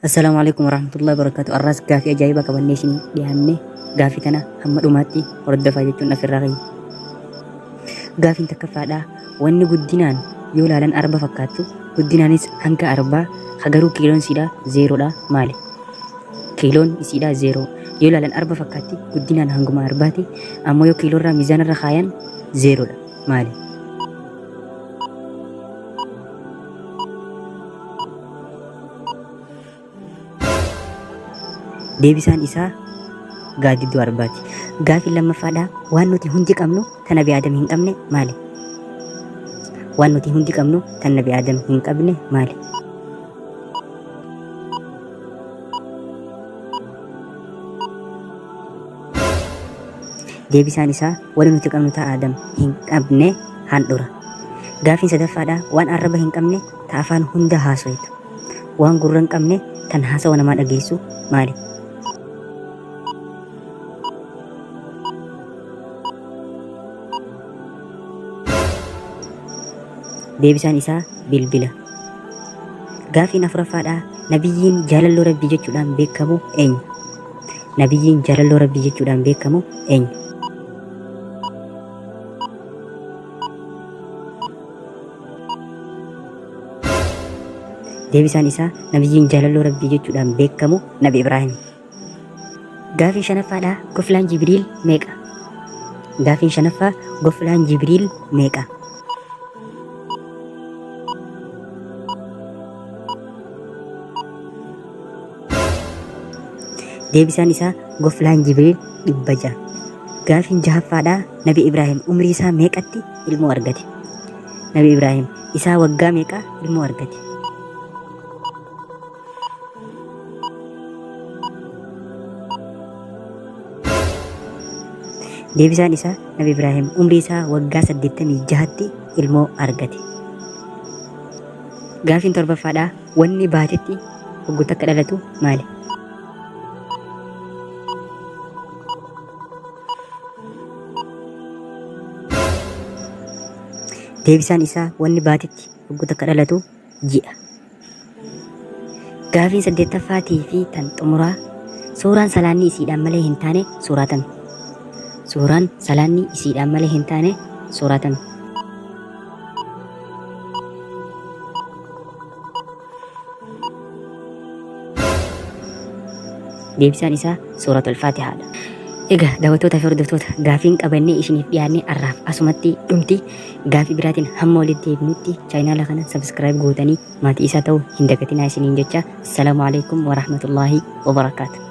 Assalaamu alaikum warahmatullahi wabarakatuh. Arraas gaafii ajaa'ibaa qabannee isin dhiyaanne gaafii tana hamma dhumaatti hordofaa jechuun afirraa keenya. Gaafiin takkaffaadha. Wanni guddinaan yoo laalan arba fakkaattu guddinaanis hanga arbaa ka garuu kiiloon isiidha zeeroodha maali? Kiiloon isiidha zeeroo. Yoo laalan arba fakkaatti guddinaan hanguma arbaati ammoo yoo kiiloorraa miizaanarra kaayan zeeroodha maali? Deebisaan isaa gaaddidduu arbaati. Gaafiin lammaffaadha waan nuti hundi qabnu tan Nabi Aadam hin qabne maali? Waan nuti hundi qabnu tan Nabi Aadam hin qabne maali? Deebisaan isaa wani nuti qabnu ta Aadam hin qabne handhura. Gaafiin sadaffaadha waan arraba hin qabne ta afaan hunda haasoytu. Waan gurra hin qabne tan haasawa namaa dhageessu maali? Deebisaan isaa bilbila. Gaafiin afuraffaadha nabiyyiin jaalalloo rabbii jechuudhaan beekamu eenyu? Nabiyyiin jaalalloo rabbii jechuudhaan beekamu eenyu? Deebisaan isaa nabiyyiin jaalalloo rabbii jechuudhaan beekamu Nabi Ibraahim. Gaafiin shanaffaadha goflaan Jibriil meeqa? Gaafiin shanaffaa goflaan Jibriil meeqa? Deebisaan isaa goflaan Jibriil 600. Gaafiin jahaffaadha Nabi Ibraahim umrii isaa meeqatti ilmoo argate? Nabi Ibraahim isaa waggaa meeqa ilmoo argate? Deebisaan isaa Nabi Ibraahim umrii isaa waggaa 86tti ilmoo argate. Gaafiin torbaffaadha wanni baatetti hoggu takka dhalatu maali? Deebisaan isaa wanni baatetti hoggu takka dhalatu ji'a. Gaafiin saddeettaffaatii fi tan xumuraa suuraan salaanni isiidhaan malee hin taane suuraa tami? Suuraan salaanni isiidhaan malee hin taane suuraa tami? Deebisaan isaa suuratul Faatihaadha. Egaa daawwattoota fi hordoftoota gaafiin qabannee isiniif dhiyaanne har'aaf asumatti dhumti. Gaafii biraatiin hamma walitti deebinutti chaayinaala kana sabiskiraayib gootanii maatii isaa ta'uu hin dagatinaa isiniin jecha. Assalaamu alaikum warahmatullaahi wabarakaatu.